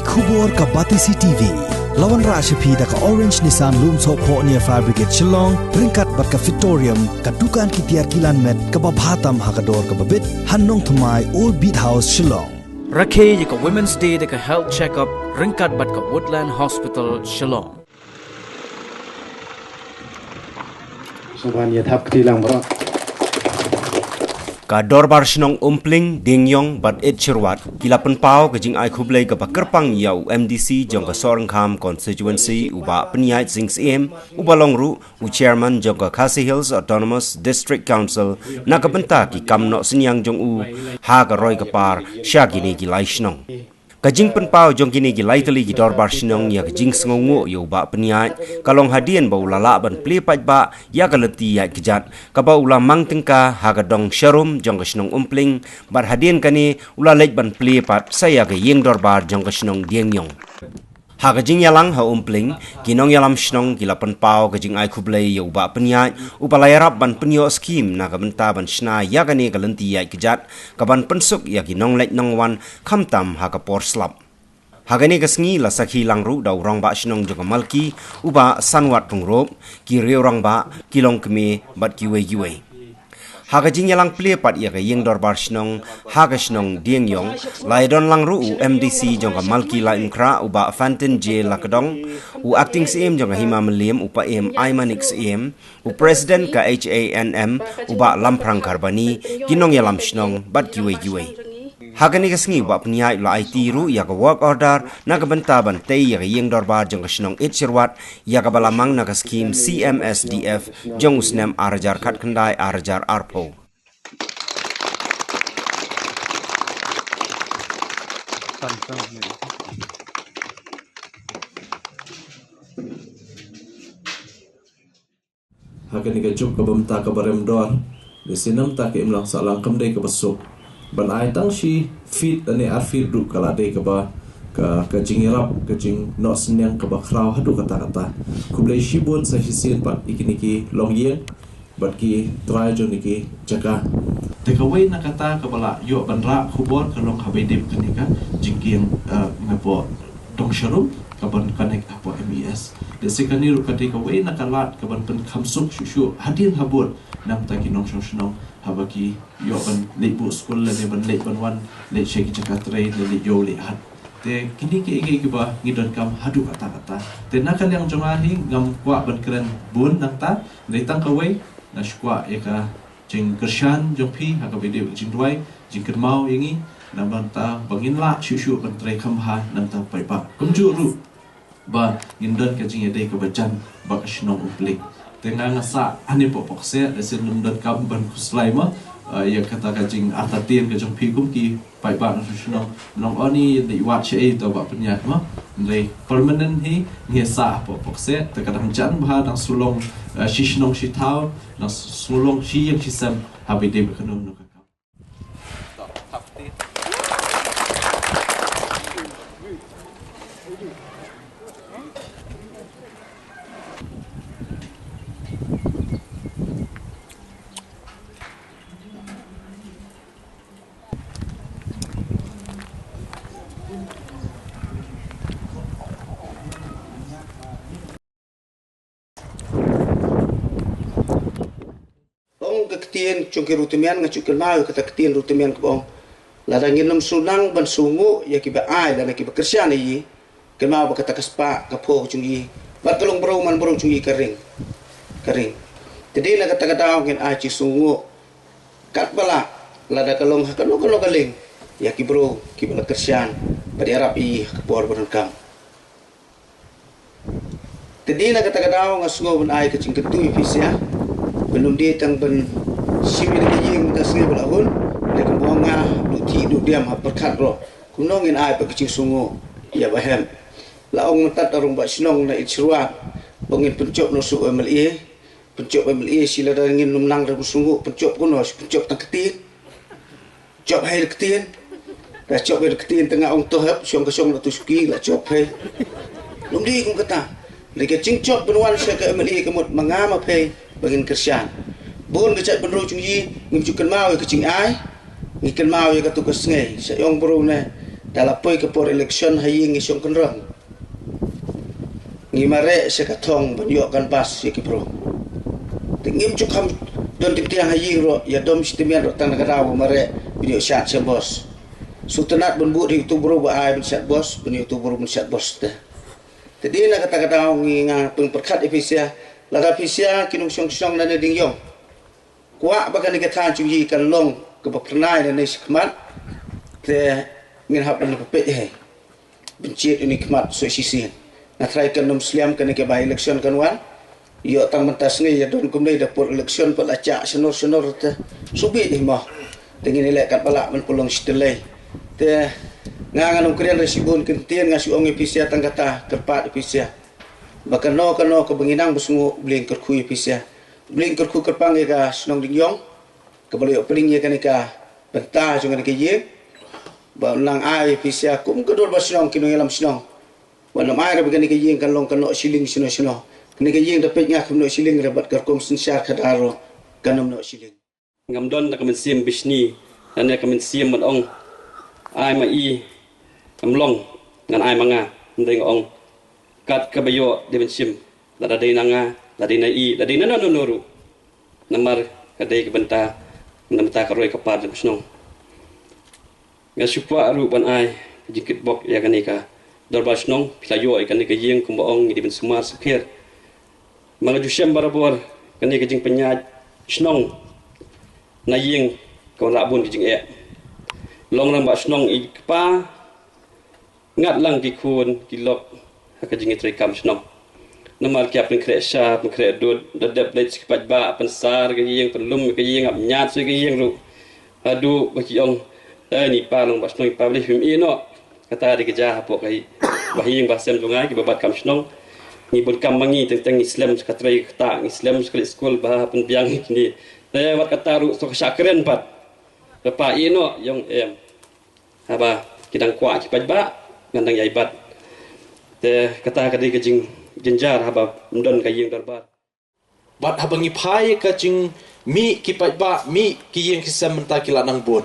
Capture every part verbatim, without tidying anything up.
Khubor ka Batesi T V. La wanrah sha phi da ka Orange Nissan Lumsohphoh near Fire Brigade Shillong, ryngkat bad ka Fitorium, ka dukan ki tiar kilan met kaba bha tam ha ka dor kaba bit, ha Nongthymmai, Old Beat House, Shillong. Rakhe ïa ka Women's Day da ka health check-up ryngkat bad ka Woodland Hospital, Shillong. Sngewbha ïa thap kti lang baroh. Ka Dorbar Shnong Umpling, Diengiong bad Itsyrwat ki la pynpaw ka jingai khublei kaba kyrpang ïa u M D C jong ka Sohryngkham Constituency, u Bah Pynïaid Sing Syiem, uba long ruh u Chairman jong ka Khasi Hills Autonomous District Council, na ka bynta ki kam noh synñiang jong u ha ka roi ka par sha kine ki lai shnong. Ka jingpynpaw jong kine ki lai tylli ki dorbar shnong ïa ka jingsngewnguh ïa u Bah Pynïaid ka long hadien ba u la lah ban plie paidbah ïa ka lynti ïaid kjat kaba u la mang tyngka ha ka dong sharum jong ka shnong Umpling, bad hadien kane u la leit ban plie pat sa ïa ka ïing dorbar jong ka shnong Diengiong. Ha ka jingïalang ha Umpling, ki nongïalam shnong ki la pynpaw ka jingai khublei ïa u Bah Pynïaid uba la ïarap ban pynïoh skhim na ka bynta ban shna ïa kane ka lynti ïaid kjat kaban pynsuk ïa ki nongleit nongwan khamtam ha ka por slap. Ha kane ka sngi la sakhi lang ruh da u Rangbah Shnong jong ka Malki, u Bah Sanwat Pyngrope, ki riew rangbah, ki longkmie bad kiwei kiwei. Ha ka jingïalang plie pat ïa ka ïing dorbar shnong ha ka shnong Diengiong, la ïadon lang ruh u M D C jong ka Malki Laitumkhrah, u Bah Fantin J Lakdong, u Acting Syiem jong ka Hima Mylliem, u Paiem Aimanik Syiem, u President ka H A N M, u Bah Lamphrang Kharbani, ki nongïalam shnong bad kiwei kiwei. Ha kane ka sngi u Bah Pynïaid u la aiti ruh ïa ka work order na ka bynta ban tei ïa ka ïing dorbar jong ka shnong Itsyrwat, ïa kaba la mang na ka skhim C M S D F jong u snem ar hajar khatkhyndai ar hajar arphew. Ha kane ka juk kaba mynta kaba rem dor, lehse na ka bynta ka imlang sahlang kam dei kaba suk ban ai tang shi feet lane ar feet ruh ka la dei kaba ka, ka jingïarap, ka jingnoh synñiang kaba khraw haduh katta katta. Khublei shibun sa shisien pat ïa kine ki longïing bad ki trai jong kine ki jaka. Te kawei na kata kaba la ïoh ban rah khubor ka long ha ba ïadei bad kane ka jingkieng, eh, napoh dong sharum kaban connect hapoh M E S. Lehse kane ruh ka dei kawei na ka lad kaban pynkham suk shuh shuh hadien habud na ka bynta ki nongshong shnong haba ki ïoh ban leit buh skul lane ban leit ban wan, leit sha ki jaka trei, lane leit ïew leit hat. Te kine kiei kiei kiba ngi donkam haduh katta katta. Te na ka liang jong nga hi ngam kwah ban kren bun na kata, hynrei tang kawei, nga shu kwah ïa ka jingkyrshan jong phi ha kaba ïadei bad ka jingduwai, jingkynmaw ïa ngi, na ka bynta ba ngin lah shuh shuh ban trei kham bha na ka bynta paidbah. Kumjuh ruh ba ngin don ka jingïadei kaba jan bad ka shnong Umpling. Te nga nga sah hangne hapoh Phokseh, lehse ngam donkam ban khuslai mo, eh, ïa kata ka jingartatien ka jong phi kum ki paidbah na shnong. Nong oni ïa dei wat shaei to Bah Pynïaid mo. Hynrei permanent hi ngi sah hapoh Phokseh, te ka dang jan bha, dang shu long, eh, shi shnong shi thaw, dang shu long shi ïing shi sem ha ba ïadei bad kano kano ka kam. Ong ka ktien jong ki riewtymmen, nga ju kynmaw ïa kata ka ktien riewtymmen kaba ong, lada ngin ym shu nang ban sngewnguh ïa kiba ai lane kiba kyrshan ïa ngi, kynmaw ba kata ka spah ka phew jong ngi bad ka longbriew manbriew jong ngi ka ring, ka ring. Te dei na kata ka daw ngin ai jingsngewnguh katba lah, lada ka long ha kano kano ka lieng, ïa ki briew kiba la kyrshan bad ïarap ïa ngi ha ka por ba donkam. Te dei na kata ka daw nga sngew ban ai ka jingkyntu ïa phi sha, ban ym dei tang ban shim ïa ka ïing mynta sngi ba la hun, lada ka buh nga duh thik duh diam ha pyrkhat ruh, kumno ngin ai pat ka jingsngewnguh ïa ba hep. La ong mynta da u rangbah shnong na Itsyrwat ba ngin pynjop noh shuh u M L A. Pynjop M L A shi, lada ngin ym nang da u sngewnguh, pynjop kumno, pynjop tang ktien. Jop hei da ktien. Da jop hei da ktien te nga ong to hep, shong ka shong da tu shuki, la jop hei. Lum dei kum kata. Dei ka jingjop ban wan sha ka M L A ka mut ma nga ma phi ba ngin kyrshan. Bun ka jaitbynriew jong ngi ngim ju kynmaw ïa ka jingai. Ngi kynmaw ïa katu ka sngi. Sha ïong briew ne, Te la poi ka por election ha ïing ngi shong kynrong. Ngi mareh sha ka thong ban ïoh canvass ïa ki briew. Te ngim ju kham don tympiang ha ïing ruh, ïadom shi tymmen ruh tang na ka daw ba mareh ban ïoh shad sha bos. Sngewtynnat ban bud ïa utu u briew ba ai ban shad bos, ban ïa utu u briew ban shad bos te. Te dei na kata ka daw ngi, nga pynpyrkhat ïa phi sha, lada phi sha ki nongshong shnong na ne ding ïong. Kwah ba kane ka thaiñ jong ngi kan long kaba phyrnai na ne shakhmat. Te ngin hap ban pynpeit hi. Ban jied ïa une u khmat soh shisien. Nga tharai kan ym slem kane ka by election kan wan. Ïoh tang mynta sngi ïa don kumne da por election pat la jah shnong shnong te. Shu bieit hi mo. Te ngin ïaleh katba lah ban pynlong shi tylli. Te nga, ngan ym kren re shibun, kyntien nga shu ong ïa phi sha tang kata, kyrpad ïa phi sha. Ba kano kano kaba ngi nang ba sngew, U Blei un kyrkhu ïa phi sha. U Blei un kyrkhu kyrpang ïa ka shnong Dingiong. Kaba la ïoh pynlong ïa kane ka bynta jong kane ka ïing. Ba un nang ai ïa phi sha kum ka dorbar shnong, ki nongïalam shnong. Ba un ym ai re ba kane ka ïing kan long ka noh shilling shano shano. Kane ka ïing da peit nga kam noh shilling re, bad ka rukom synshar khadar ruh kan ym noh shilling. Ngam don da ka mynsiem bishni, lane ka mynsiem ban ong ai ma i, kam long, ngan ai ma nga. Hynrei nga ong kat kaba ïoh dei ban shim, lada dei na nga, lada dei na i, lada dei na no no no ruh. Namar ka dei ka bynta, na bynta ka roi ka par jong ka shnong. Nga shu kwah ruh ban ai ka jingkitbok ïa kane ka dorbar shnong, phi la ïoh ïa kane ka ïing kumba ong ngi dei ban sumar sukher. Ma nga ju shem barabor kane ka jingpynïaid shnong na ïing ka wanrah bun ka jingeh. Long rangbah shnong i kpa, ngat lang ki khun ki lok ha ka jingïatreikam shnong. Namar ki ïa pynkhreh sha, pynkhreh dud, da dep leit ki paidbah pynsar ka ïing, pynlum ka ïing, ap ñiad sha ka ïing ruh. Haduh ba ki ong, eh, ni pa long ba shnong, i pa, balei phim ïeh noh. Kata dei ka jia hapoh ka hi, ba ha ïing ba ha sem jong nga kiba bat kam shnong. Ngi bun kam ma ngi, teng teng ngi slem sha ka trei ka ktah, ngi slem sha ka leit skul ba pynbiang kine. Te wat kata ruh shu ka shah kren pat. Ba pa ïeh noh, ong em. Haba ki dang kwah ki paidbah, ngan dang ïai bat. Te kata ka dei ka jingjynjar haba ym don ka ïing dorbar. Bad haba ngi phai ïa ka jingmih ki paidbah, mih ki ïing ki sem mynta ki la nang bun.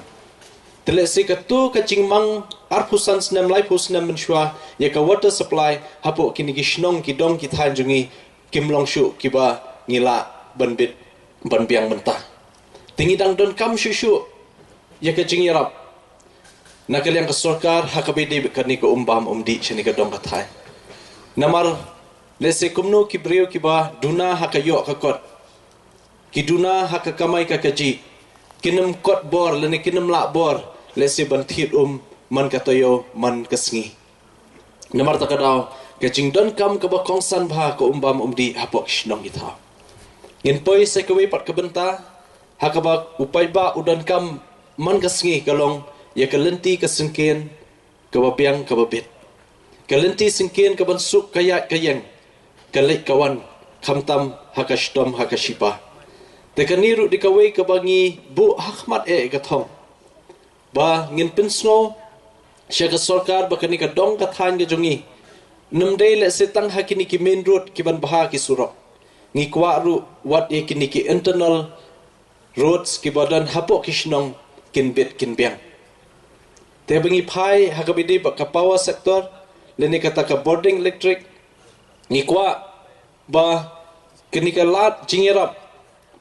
Te lehse katto ka jingmang arphew san snem, laiphew snem mynshuwa, ïa ka water supply hapoh kine ki shnong, ki dong, ki thaiñ jong ngi, kim long shuh kiba ngi lah ban bit ban biang mynta. Te ngi dang donkam shuh shuh ïa ka jingïarap na ka liang ka sorkar ha kaba ïadei bad kane ka um bam um dih shane ka dong ka thaiñ. Namar lehse kumno ki briew kiba duna ha ka ïoh ka kot, ki duna ha ka kamai ka kajih, kin ym kot bor lane kin ym lah bor lehse ban thied um man ka taïew man ka sngi. Namar kata ka daw ka jingdonkam kaba kongsan bha ka um bam um dih hapoh ki shnong ki thaw. Ngin poi sa kawei pat ka bynta ha kaba u paidbah u donkam man ka sngi, ka long ïa ka lynti ka syngkien kaba biang kaba bit. Ka lynti syngkien kaban suk ka ïaid ka ïeng, ka leit ka wan, khamtam ha ka shitom ha ka shipa. Te kane ruh dei kawei kaba ngi buh ha khmat eh ka thong. Ba ngin pynsngew sha ka sorkar ba kane ka dong ka thaiñ ka jong ngi, ym dei lehse tang ha kine ki main road kiban bha ki surok. Ngi kwah ruh wat ïa kine ki internal roads kiba don hapoh ki shnong kin bit kin biang. Te ba ngi phai ha kaba ïadei bad ka power sector lane kata ka bording electric, ngi kwah ba kane ka lad jingïarap,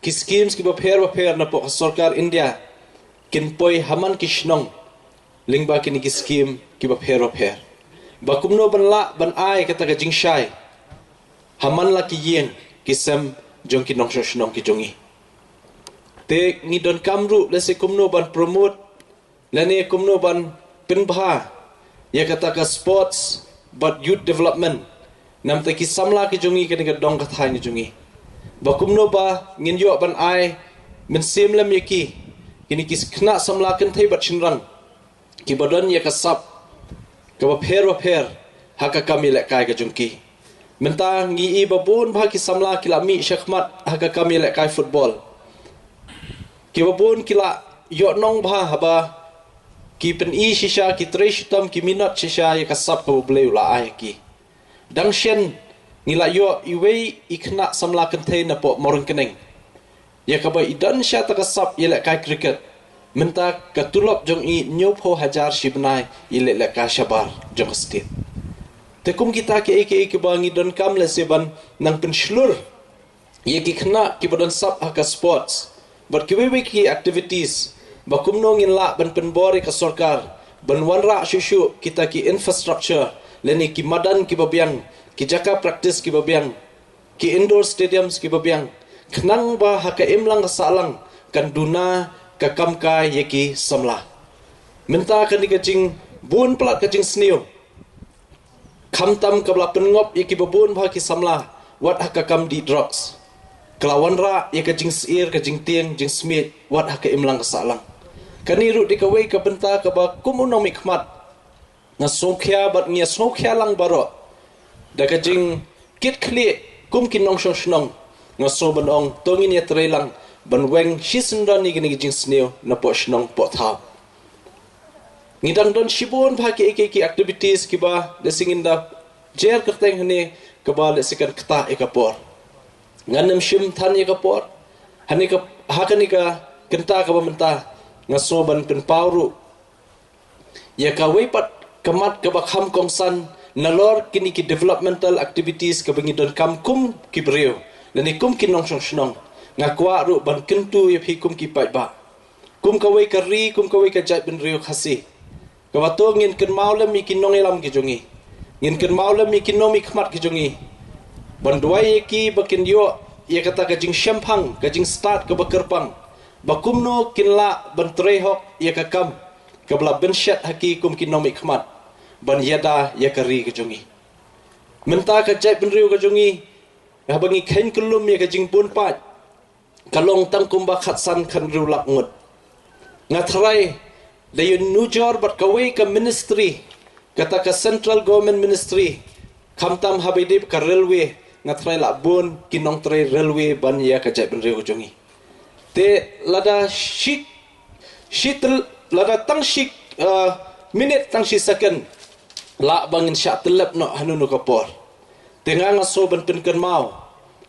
ki schemes kiba pher ba pher napoh ka sorkar India kin poi ha man ki shnong lyngba kine ki scheme kiba pher ba pher. Ba kumno ban lah ban ai kata ka jingshai ha man la ki ïing ki sem jong ki nongshong shnong ki jong ngi. Te ngi donkam ruh lehse kumno ban promote lane kumno ban pynbha ïa kata ka sports bad youth development namar ki samla ki jong ngi, kane ka dong ka thaiñ ki jong ngi. Ba kumno ba ngin ïoh ban ai mynsiem lem ïa ki, kine ki khynnah samla kynthei bad shynrang kiba don ïa ka sap kaba pher ba pher ha ka kam ïalehkai ka jong ki. Mynta ngi i ba bun bha ki samla ki la mih shakhmat ha ka kam ïalehkai football. Kiba bun ki la ïoh nong bha haba ki pyni shisha, ki trei shitom, ki minot shisha ïa ka sap kaba U Blei u la ai ha ki. Dang shen ngi la ïoh iwei i khynnah samla kynthei napoh Mawryngkneng, ïa kaba i don shisha ta ka sap ïalehkai cricket. Mynta ka tulop jong i hynñiewphew hajar shi bnai i leh lehkai shabar jong ka state. Te kum kita kiei kiei kiba ngi donkam lehse ban nang pynshlur ïa ki khynnah kiba don sap ha ka sports bad kiwei kiwei ki activities, ba kumno ngin lah ban pynbor ïa ka sorkar ban wanrah shuh shuh kita ki infrastructure lane ki madan kiba biang, ki jaka practice kiba biang, ki indoor stadiums kiba biang, khnang ba ha ka imlang ka sahlang kan duna ka kam kai ïa ki samla. Mynta kane ka jingbun palat ka jingsniew, khamtam kaba la pynngop ïa kiba bun bha ki samla wat ha ka kam dih drugs, ka la wanrah ïa ka jingsyier, ka jingtieng jingsmiej wat ha ka imlang ka sahlang. Kane ruh dei kawei ka bynta kaba kum u nongmihkhmat nga sngewkhia bad ngi ïa sngewkhia lang baroh da ka jingkitkhlieh kum ki nongshong shnong. Nga sngew ban ong to ngin ïatrei lang ban weng shisyndon ïa kane ka jingsniew napoh shnong poh thaw. Ngi dang don shibun bha kiei kiei ki activities kiba lehse ngin da jer kyrteng hangne kaba lehse kan ktah ïa ka por. Ngan ym shim than ïa ka por. Hangne ka, ha kane ka kynta kaba mynta nga sngew ban pynpaw ruh ïa kawei pat ka mat kaba kham kongsan nalor kine ki developmental activities kaba ngi donkam kum ki briew lane kum ki nongshong shnong. Nga kwah ruh ban kyntu ïa phi kum ki paidbah, kum kawei ka ri, kum kawei ka jaitbynriew Khasi, kaba to ngin kynmaw lem ïa ki nongïalam ki jong ngi, ngin kynmaw lem ïa ki nongmihkhmat ki jong ngi, ban duwai ïa ki ba kin ïoh ïa kata ka jingshemphang, ka jingstad kaba kyrpang, ba kumno kin lah ban trei hok ïa ka kam kaba la bynshet ha ki kum ki nongmihkhmat ban ïada ïa ka ri ka jong ngi. Mynta ka jaitbynriew ka jong ngi, haba ngi kheiñ kyllum ïa ka jingbun paid, ka long tang kumba khatsan khathynriew lak ngut. Nga tharai da ïanujor bad kawei ka ministry, kata ka central government ministry, khamtam haba ïadei bad ka railway, nga tharai la bun ki nongtrei railway ban ïa ka jaitbynriew ka jong ngi. Te lada shi, shi tyl-, lada tang shi, ah, minit, tang shi second, lah ba ngin shah tyllep noh hano hano ka por. Te nga nga sngew ban pynkynmaw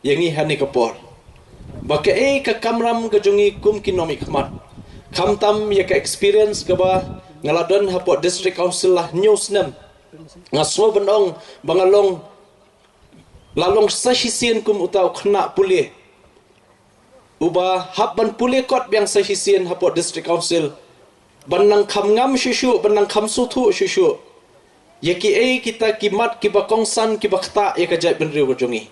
ïa ngi hane ka por ba kaei ka kamram ka jong ngi kum ki nongmihkhmat, khamtam ïa ka experience kaba nga la don hapoh District Council la hynñiew snem. Nga sngew ban ong ba nga long, la long sa shisien kum uta u khynnah pule uba hap ban pule kot biang sa shisien hapoh District Council, ban nang kham ngam shuh shuh, ban nang kham sngewthuh shuh shuh ïa kiei kita ki mat kiba kongsan kiba ktah ïa ka jaitbynriew ka jong ngi.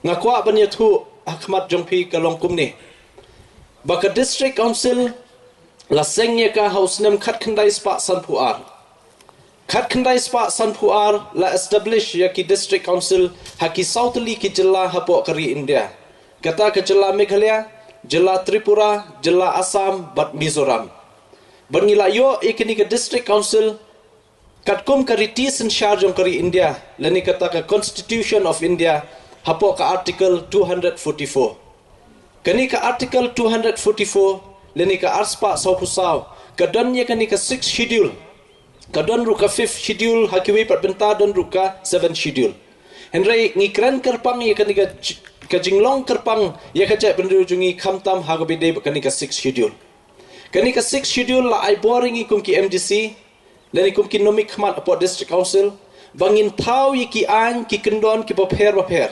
Nga kwah ban ïathuh ha khmat jong phi ka long kumne, ba ka District Council la seng ïa ka ha u snem khatkhyndai spah sanphew ar. Khatkhyndai spah sanphew ar la establish ïa ki District Council ha ki saw tylli ki jylla hapoh ka ri India. Kata ka jylla Meghalaya, jylla Tripura, jylla Assam bad Mizoram. Bad ngi la ïoh ïa kine ka District Council katkum ka riti synshar jong ka ri India lane kata ka Constitution of India, hapoh ka Article two hundred forty-four. Kane ka Article two hundred forty-four lane ka arspah sawphew saw ka don ïa kane ka Sixth Schedule, ka don ruh ka Fifth Schedule, ha kiwei pat bynta don ruh ka Seventh Schedule. Hynrei ngi kren kyrpang ïa kane ka j-, ka jinglong kyrpang ïa ka jaitbynriew jong ngi khamtam ha kaba ïadei bad kane ka Sixth Schedule. Kane ka Sixth Schedule la ai bor ïa ngi kum ki M D C lane kum ki nongmihkhmat hapoh District Council ba ngin thaw ïa ki aiñ ki kyndon kiba pher bapher.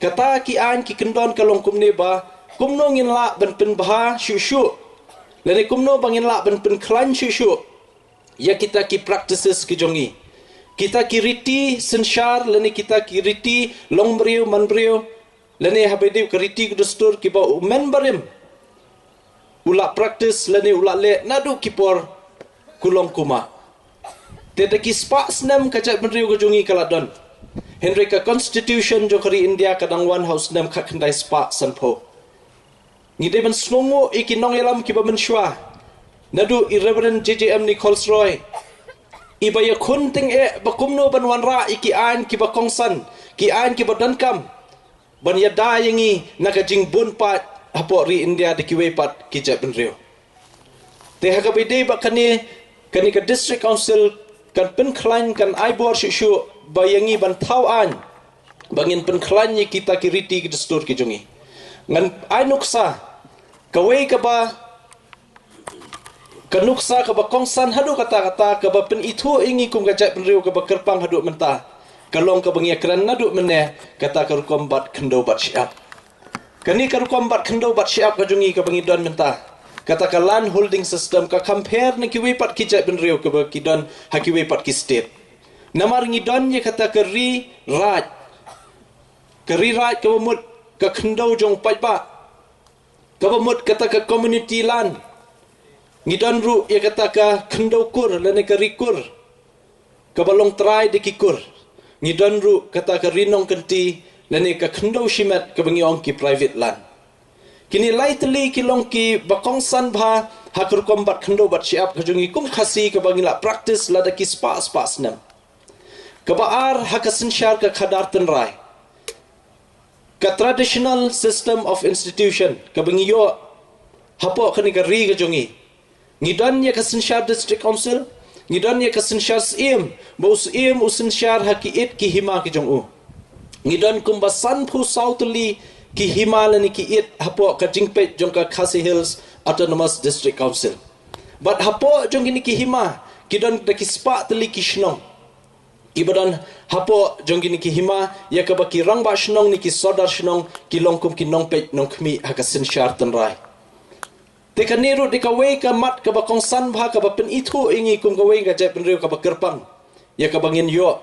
Kata ki aiñ ki kyndon ka long kumne ba kumno ngin lah ban pynbha shuh shuh lane kumno ba ngin lah ban pynkhlaiñ shuh shuh ïa kita ki practices ki jong ngi, kita ki riti synshar lane kita ki riti long briew man briew, lane haba ïadei ka riti ka dustur kiba u men barim u la practice lane u la leh naduh ki por kulong kumah. Te da ki spah snem ka jaitbynriew ka jong ngi ka la don, hynrei ka Constitution jong ka ri India ka dang wan ha u snem khatkhyndai spah sanphew. Ngi dei ban sngewnguh ïa ki nongïalam kiba mynshuwa, naduh i Reverend J J M Nichols Roy, iba ïakhun tyngeh ba kumno ban wanrah ïa ki aiñ kiba kongsan, ki aiñ kiba donkam ban ïada ïa ngi na ka jingbun paid hapoh ri India da kiwei pat ki jaitbynriew. Te ha kaba ïadei bad kane, kane ka District Council kan pynkhlaiñ, kan ai bor shuh shuh ba ïa ngi ban thaw aiñ ba ngin pynkhlaiñ ïa kita ki riti ki dustur ki jong ngi. Ngan ai nuksa kawei kaba Ka nuksa kaba kongsan haduh katta katta kaba pynithuh ïa ngi kum ka jaitbynriew kaba kyrpang haduh mynta, ka long kaba ngi ïakren naduh mynne, kata ka rukom bat khyndew bat shyiap. Kane ka rukom bat khyndew bat shyiap ka jong ngi kaba ngi don mynta, kata ka land holding system, ka compare na kiwei pat ki jaitbynriew kaba ki don ha kiwei pat ki state. Namar ngi don ïa kata ka ri raid, ka ri raid kaba mut ka khyndew jong paidbah, kaba mut kata ka community land. Ngi don ruh ïa kata ka khyndew kur lane ka ri kur, kaba long trai da ki kur. Ngi don ruh kata ka ri nongkynti lane ka khyndew shimet kaba ngi ong ki private land. Kine lai tylli ki long kiba kongsan bha ha ka rukom bat khyndew bat shyiap ka jong ngi kum Khasi kaba ngi la practice lada ki spah spah snem. Kaba ar, ha ka synshar ka khadar tynrai, ka traditional system of institution kaba ngi ïoh hapoh kane ka ri ka jong ngi. Ngi don ïa ka synshar district council, ngi don ïa ka synshar syiem, ba u syiem u synshar ha ki it ki hima ki jong u. Ngi don kumba sanphew saw tylli ki hima lane ki it hapoh ka jingpeit jong ka Khasi Hills Autonomous District Council. Bad hapoh jong kine ki hima ki don da ki spah tylli ki shnong. Kiba don hapoh jong kine ki hima, ïa kaba ki rangbah shnong ne ki sordar shnong ki long kum ki nongpeit nongkhmih ha ka synshar tynrai. Te kane ruh dei kawei ka mat kaba kongsan bha kaba pynithuh ïa ngi kum kawei ka jaitbynriew kaba kyrpang, ïa kaba ngin ïoh,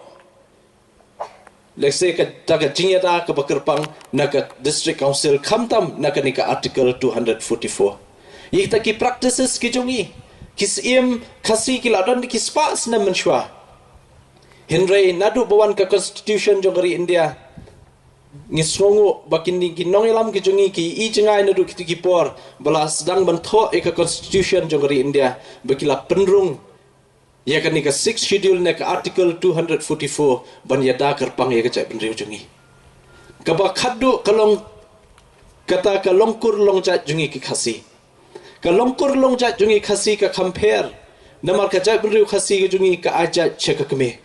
let's say, kata ka jingïada kaba kyrpang na ka district council khamtam na kane ka Article two hundred forty-four. Ïa kita ki practices ki jong ngi, ki syiem Khasi ki la don da ki spah snem mynshuwa. Hynrei naduh ba wan ka constitution jong ka ri India, ngi sngewnguh ba kine ki nongïalam ki jong ngi ki i jngai naduh kito ki por ba la sdang ban thoh ïa ka constitution jong ka ri India, ba ki la pynrung ïa kane ka sixth schedule ne ka Article two hundred forty-four ban ïada kyrpang ïa ka jaitbynriew jong ngi. Kaba khatduh ka long kata ka long kur long jait jong ngi ki Khasi. Ka long kur long jait jong ngi Khasi ka compare, namar ka jaitbynriew Khasi ka jong ngi ka ai jait sha ka kmie.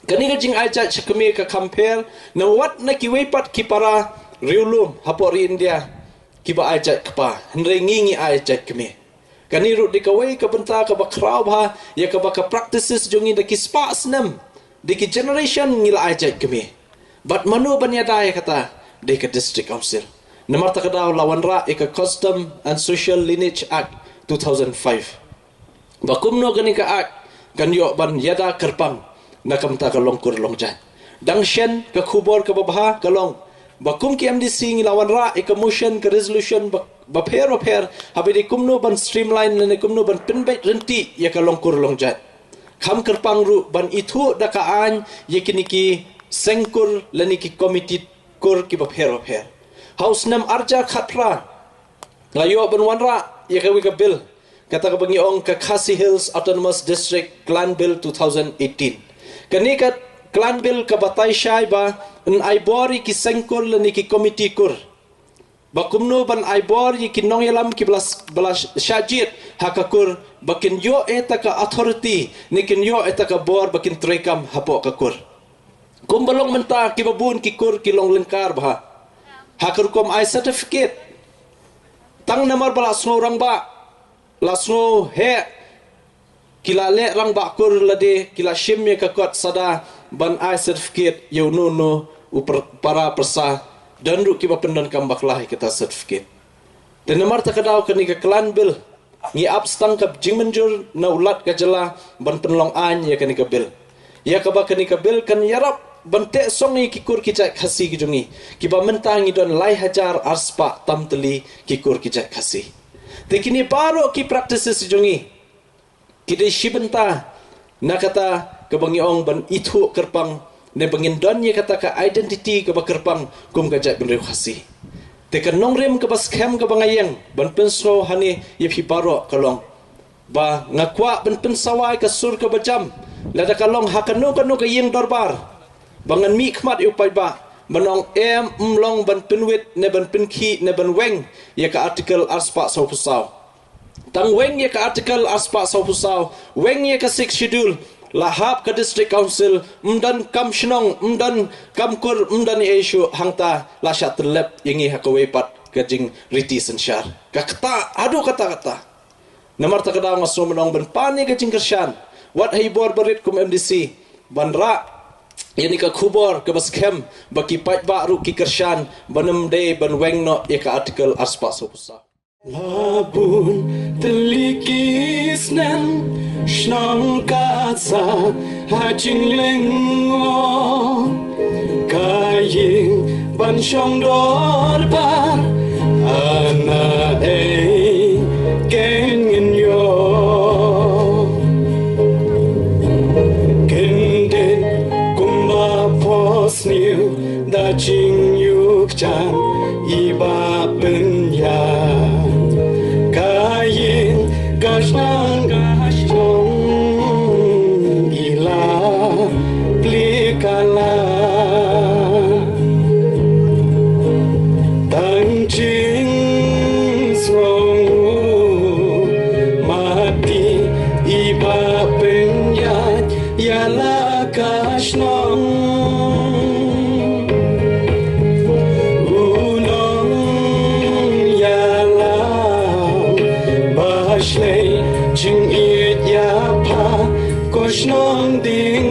Kane ka jingai jait sha kmie ka compare na wat na kiwei pat ki para riewlum hapoh ri India kiba ai jait kpa, hynrei ngi ngi ai jait kmie. Kane ruh dei kawei ka bynta kaba khraw bha ïa kaba ka practices jong ngi da ki spah snem, da ki generation ngi la ai jait kmie. Bad mano ban ïada ïa kata? Dei ka district council. Namar kata ka daw la wanrah ïa ka Custom and Social Lineage Act two thousand five, ba kumno kane ka act kan ïoh ban ïada kyrpang na ka bynta ka long kur long jait. Dang shen ka khubor kaba bha ka long ba kum ki M D C ngi la wanrah ïa ka motion, ka resolution ba, bapher bapher, haba dei kumno ban streamline lane kumno ban pynbeit ryntih ïa ka long kur long jait. Kham kyrpang ruh ban ithuh da ka aiñ ïa kine ki seng kur lane ki komiti kur kiba pher bapher. Ha u snem arhajar khatphra la ïoh ban wanrah ïa kawei ka bill, kata kaba ngi ong ka Khasi Hills Autonomous District Clan Bill two thousand eighteen. Kane ka Clan Bill ka batai shai ba yn ai bor ïa ki seng kur lane ki komiti kur ba kumno ban ai bor ïa ki nongïalam kiba la, ba la shah jied ha ka kur ba kin ïoh ïa kata ka authority ne kin ïoh ïa kata ka bor ba kin treikam hapoh ka kur. Kumba long mynta kiba bun ki kur ki long lyngkar bha ha ka rukom ai certificate. Tang namar ba la sngew rangbah, la sngew heh, ki la leh rangbah kur lade, ki la shim ïa ka kot sada ban ai certificate ïa uno uno u par-, para pyrsa. Don ruh kiba pyndonkam bakla ïa kata certificate. Te namar kata ka daw kane ka Clan Bill ngi ap tang ka jingmynjur na u Lat ka jylla ban pynlong aiñ ïa kane ka bill. Ïa kaba kane ka bill kan ïarap ban teh song ïa ki kur ki jait Khasi ki jong ngi, kiba mynta ngi don lai hajar ar spah tam tylli ki kur ki jait Khasi. Te kine baroh ki practices ki jong ngi ki dei shi bynta na kata kaba ngi ong ban ithuh kyrpang ne ba ngin don ïa kata ka identity kaba kyrpang kum ka jaitbynriew Khasi. Te ka nongrim kaba skhem kaba nga ïeng ban pynsngew hangne ïa phi baroh ka long ba nga kwah ban pynsawa ïa ka sur kaba jam, lada ka long ha kano kano ka ïing dorbar, ba ngan mih khmat ïa u paidbah ban ong em, ym long ban pynwit ne ban pynkhih ne ban weng ïa ka Article ar spah sawphew saw. Tang weng ïa ka Article ar spah sawphew saw, weng ïa ka Sixth Schedule, la hap ka District Council, ym don kam shnong, ym don kam kur, ym don ei ei shuh, hangta la shah tyllep ïa ngi ha kawei pat ka jingriti synshar. Ka kata, haduh kata kata. Namar kata ka daw nga sngew ban ong ban pan ïa ka jingkyrshan wat ha i bor barit kum M D C ban rah ïa kane ka khubor kaba skhem ba ki paidbah ruh ki kyrshan ban ym dei ban weng noh ïa ka Article arspah sawphew saw. La bun tylli ki snem shnong ka sa ha jinglyngngoh ka ïing ban shong dorbar, ana ei ken ngin ïoh. Kyndit kumba pos sniew da jingïuk jan i Bah Pynïaid. Ka ïing ka shnong ka shnong i la plie ka la. Tang jingsngew mati i Bah Pynïaid ïa la ka shnong. U nongïalam ba shlei jingïeit ïa pha ko shnong ding